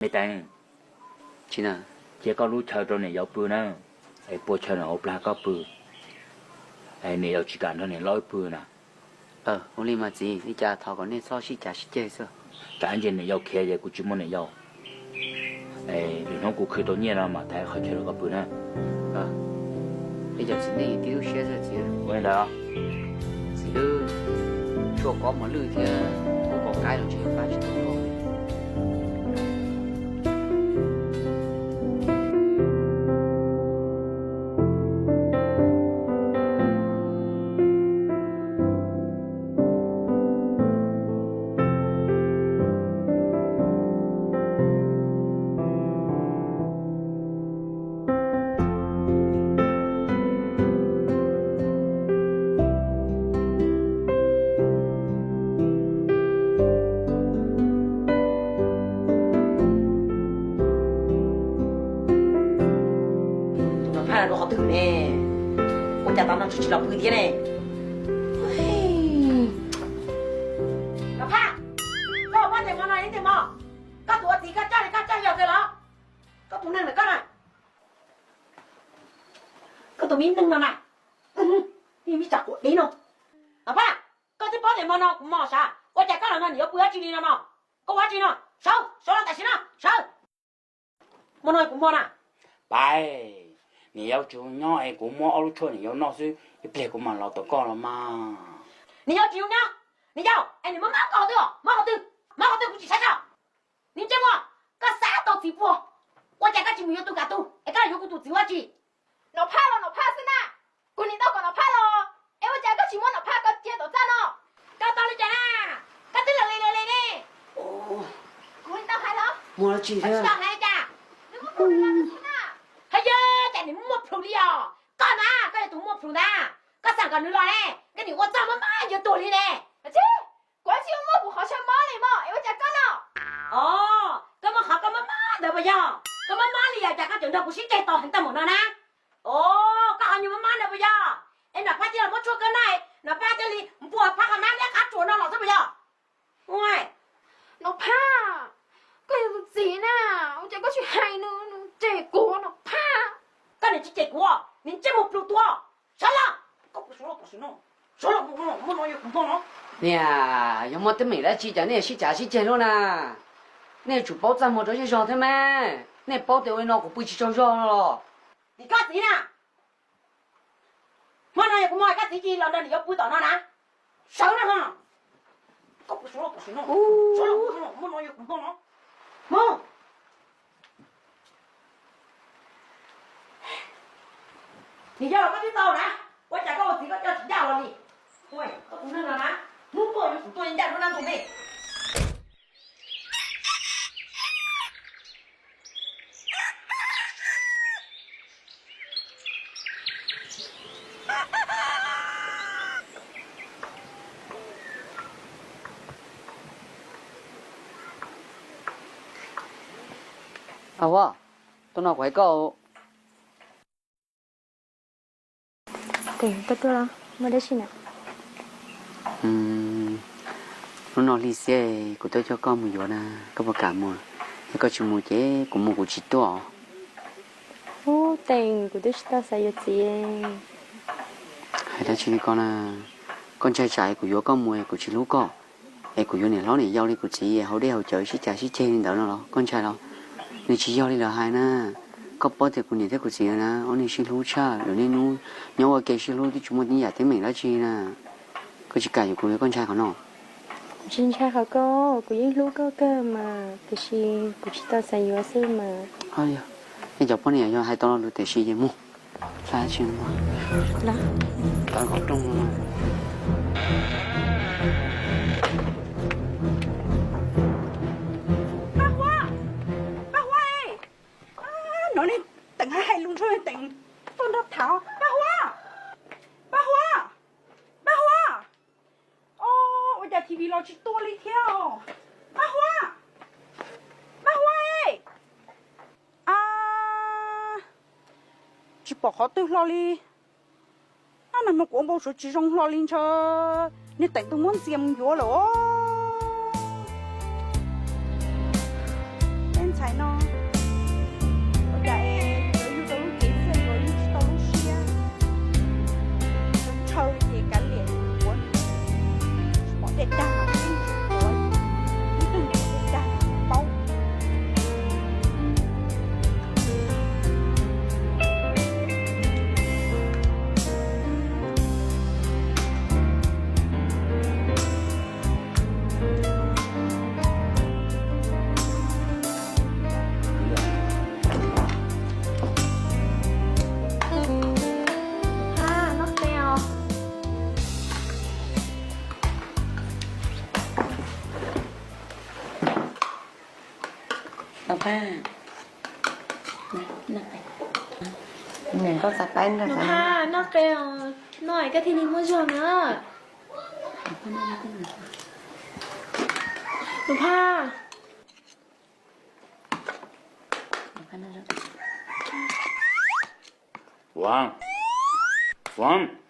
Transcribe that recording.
Me Teev, cia koj lub chaw rau niam yau pw na, es pua chaw no hauv plag koj pw, niam yau tsis kam nrog niam laub wb pw na. Ua li mas txiv, ua cas thov kom nej txhob sib cav sib ceg xwb. Tsam ntsis niam yau khiav ces kuv tsis muaj niam yau. Lwm hnub kuv khwv tau nyiaj no mam thaiv qhov chaw rau koj pw na. Ua cas txiv neej tib lub siab xwb txiv. Ua li ntawd, txiv lub tshuaj kob mos lwj thiab lub kaus qaib los tsis yog pab tsis tau. Tus Nom Phaj no rau qhov twg ne? Ua cas tav no tsis los pw thiab ne? Nom Phaj, koj ua tes mos no ib tes mos, koj tus ua txiv koj coj li koj coj yog kawg los? Koj tus neeg ntawm koj na, koj tus me neeg no na, me tsam quav dib no. Nom Phaj, koj twb paub tes mos no kuv mos sav, ua cas koj los no niam yuav pw dab tsi li no no? Koj ua dab tsi no? Sawv, sawv los tam sim no, sawv. Mos no kuv mos na. Pais, niam yau tsis nyob es kuv muab ob lub tshuaj niam yau noj xwb, ib pliag kuv mam los tom koj los mas. Niam yau tsis nyob, niam yau es niam muab mab koj qhov twg, mab qhov twg, mab qhov twg kuv tsis saib tso. Niam ntsej muag, koj xav tau txiv puas? Ua cas koj tsis mus yuav tus kam tug es koj yuav kuv tus txiv ua dab tsi? Nom Phaj los Nom Phaj xwb na, kuv nim tau kom Nom Phaj los, es ua cas koj tsis muab Nom Phaj kaw cia tom txaj no? Kaw tau li cas na? Koj twb los li los li ne. Kuv nim tau hais los? Muaj dab tsi thiab? Tsis tau hais cas. Nws muaj plhus li los xwb na. Hais yog cas nws muaj plhus li os? Koj na, koj yog tus muaj plhus ntag. Koj xav kom nws los ne, koj nim ua txuj maj maj yuav tuag li ne. Kuv tsis muaj kuv qhov chaw mob li mog, es ua cas koj no? Os, koj muaj qhov koj mob mob ntawd puas yog? Koj mob mob li os, cas koj tseem nrog kuv sib ceg tos heev tag npaum no na? Os, koj qhov nyuag mob mob ntawd puas yog? Es Nom Phaj thiaj los muab tshuaj koj noj, Nom Phaj thiaj li npuas phab qhov mab liab qab tsuas no los xwb puas yog? Nom Phaj, koj yog tus txiv na, ua cas koj tsis hais nws, nws cem kuv Nom Phaj. Koj niam tsis cem kuv, niag ntsej muag plhus tuag. Sawv los, koj puas sawv los tam sim no? Sawv los, muaj no yog kuv muaj no. Niam, yog muaj teeb meem dab tsi cas nej sib cav sib ceg luaj na? Nej yuav tsum paub txaj muag rau zej zog thiab mas. Nej paub tias ua li no kuv pw tsis tsaug zog los. Tim koj txiv na. Hmo no yog kuv hmo, koj txiv cia li los nrog niam yau pw tom no na. Sawv na ho. Koj puas sawv los tam sim no? Sawv los, hmo no yog kuv hmo no. Mus. Niam yau los koj twb tau na, ua cas koj ua txiv koj coj tsis ncaj los li? Koj tus neeg no na, hnub tuaj yuav tsum tuaj ncaj lub nab ntug nej. Au, tuaj no kuv hais koj. Koj tuaj muaj dab tsi na? Hnub no hli xiab kuv tuaj coj koj mus yuav na, koj puas kam mus? Yog koj tsis mus ces kuv mus kuv tsis tuaj. Ub, Teem, kuv twb tsis tau xav yuav txiv. Hais dab tsi li ko na? Koj ntshai tsam kuv yuav koj mus kuv tsis hlub koj, es kuv yuav niam hlob niam yau li kuv txiv haus dej haus cawv sib cav sib ceg li ntawd no los koj ntshai los? Nws tsis yog li lawv hais na. Koj paub tias kuv niam thiab kuv txiv na, ob niag sib hlub tshaj, lawv niaj hnub nyob ua ke sib hlub twb tsis muaj teeb yam teeb meem dab tsi na. Koj tsis kam yuav kuv, koj ntshai qhov no? Kuv tsis ntshai qhov koj, kuv yeej hlub koj kawg mas, tiam sis kuv tsis tau xav yuav xwb mas. Nej cov poj niam yog hais tau lo lus tiam sis ces mus. Pab Huab, Pab Huab, no nej Teem hais lus nrog Teem tuaj nrog tham. Pab Huab, Pab Huab, Pab Huab. Ua cas T V los tsis tuaj li thiab os? Pab Huab, Pab Huab, tsis pom qhov twg hlo li. Nag hmo kuv ua npau suav tsis zoo hlo li ntshe niag Teem tus muab ntxias mus yuav lawm os. Tej ntxhais Npam Phaj, noj qe os, noj koj thiaj li muaj zog na. Npam Phaj, Vam, Vam.